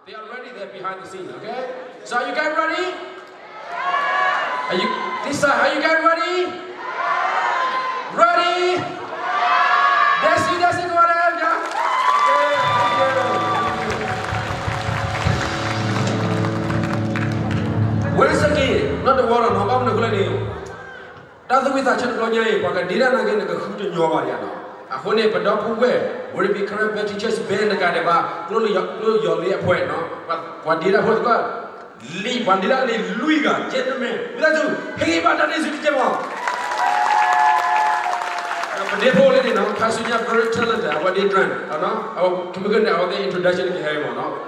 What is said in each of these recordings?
They are ready there behind the scene, okay? So are you guys ready? Are you, this side, are you guys ready? Ready? That's it, that's it, go ahead, yeah. Okay, thank you. Once again, နီတဝီလီၤနီၤ, ဘၣ်မနုၤအဃိလဲၣ်န့ၣ် တၢ်သူၣ်ဝံသးဆၢတဘျီညါအံၤ ပှၤကဒ့တၢ်နာ်က့န့ၣ် ကဃုတညီဘၣ်ယၤနီၤ. အဃိန့ၣ် ပဒီပုၢ်ဝဲၢ် Word Be Encouraged Baptist Church Band တကးဒံးဘၣ် ကျိယီၤ, ကျိယီၤလ့အဖှဲးနီၤ, ပှၤဒ့တၢ်ဖိသၢ လံာ် ပှၤဒ့တၢ်လံာ်လွံၢ်ဂၤ gentleman, ဝံသးစူၤ ဟ့ၣ်ဂံၢ်ဘါတၢ်န့ၣ်ဆူတကဲမီၤ. ပဒ့ဖိလံန့ၣ်နီၤ, Pastor Nya very talented, အဝဲဒ့ drum, အဝဲ မုၢ်ကန့ၣ် အဝဲသ့ၣ် introduction န့ၣ် ကဟဲမီၤနီၤ.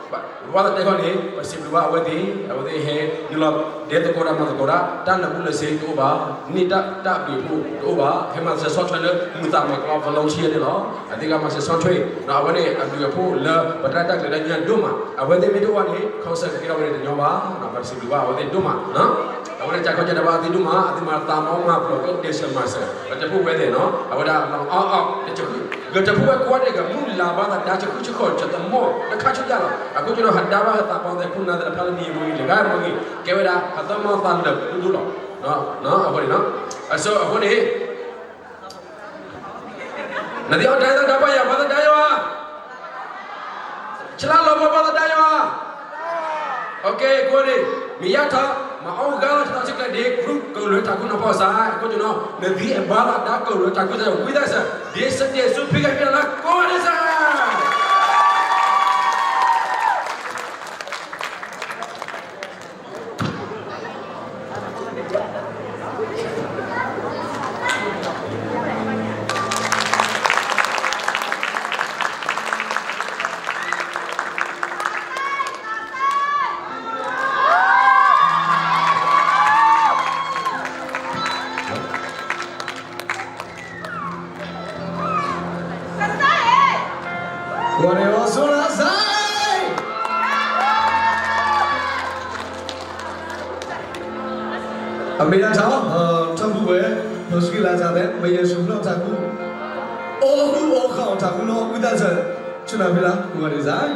ဘၣ်သ့ၣ်တဖၣ်န့ၣ် ပစံးဘျုးဘၣ်အဝဲသ့ၣ်, အဝဲသ့ၣ်ဟဲနုာ်လီၤ ဒဲသကိးတၢ်မၤသကိးတၢ်, တၢ်လၢာ်ဘူၣ်လၢာ်စ့တအိၣ်ဘၣ်, န့ၢ်တၢ်ဘျုးအဖှိၣ်တအိၣ်ဘၣ်, ဟဲမၤစၢၤဆီၣ်ထွဲလၢမုာ်သးမုာ်ကျိ volunteer န့ၣ်လီၤ. အဝဲသ့ၣ်ကမၤစၢၤဆီၣ်ထွဲ, ဒီးအဝဲန့ၣ်အဘျုးအဖှိၣ်လၢပတၢ်ရဲၣ်တၢ်ကျဲၤတၢ်ညၣ်ဒိၣ်မး, အဝဲသ့ၣ်မ့ၢ်တအိၣ်ဘၣ်န့ၣ် concert ကကဲထီၣ်ဝဲန့ၣ်တညီဘၣ်, ပစံးဘျုးဘၣ်အဝဲသ့ၣ်ဒိၣ်မး. အဝဲန့ၣ် ကၢ်ခီကၢ်ဒဲးဘၣ်အသ့ၣ်ဒိၣ်မး, အသ့ၣ်မၤတၢ်မၤမၤပျီၢ်ကဲဒဲးစၢၤမၤစၢၤ ပတၢ်ဖိဝဲသ့ၣ်နီၤ, အဝဲဒၣ် ဂဲၤတဖုဝဲကွၢ်ဒဲးဂၤ မုၢ်လၢ်ဘၣ်သးဒါဆဃုဆဃီၤ ဆသမီၣ်တခါဆူညါလီၤ. အဃိကဒီး ဟးဒါဘၣ်သးပှၢ်သဲးခိၣ်နၢ်သ့ၣ်တဖၣ်လၢနံၤမ့ၢ်ဂ့ၤ လၢဂၤမ့ၢ်ဂ့ၤ ကဲဝဲဒၣ်အသၢမီၢ်သးလၢာ်ဒိၣ်ဒိၣ်လီၤ. အဃိန့ၣ်, အဃိန့ၣ် နသ့ၣ်အီၣ်တၢ်အသးဒါပှၤယၤ ပှၤသဒါယွၤ, ဆလၢလီၤပှၤ ပှၤသဒါယွၤ. Okay, ကိးန့ၣ် မ့ၢ်ယါထီၣ် မၤအီၣ်ဂၤလီၤ တသီဆံကျဲဒ့ group ကရၢထးခိၣ်နီၤဖီၣ်စါ, အဃိကဒီး နသ့ၣ်အဘါသးဒါကရၢထးခိၣ်စါ ဝံသးစၢၤ ဒ့စဒ့ဆူဖံကဖံလၢကိးဂၤဒဲးစၢ်. What else should I say? အမ့ၢ်ဒၣ်ထီၣ် ထီၣ်ဖူဝဲ ဖီစကံလၢ်စၢ်သဲး မယဲၢ်ဆူၣ်ဖျီၣ်ထးခိၣ် အိၣ်ဃုာ်အိၣ်ဃုာ်ထးခိၣ်နီၤ ဝံသးစၢ် ဆူနၢ်ဖံလၢ ကိးဂၤဒဲးစၢ်.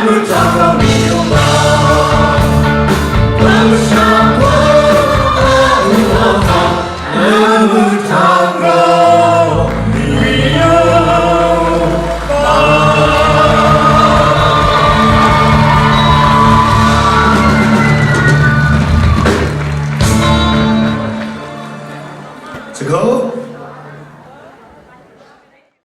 တၢ်ဘျီမ့ၢ်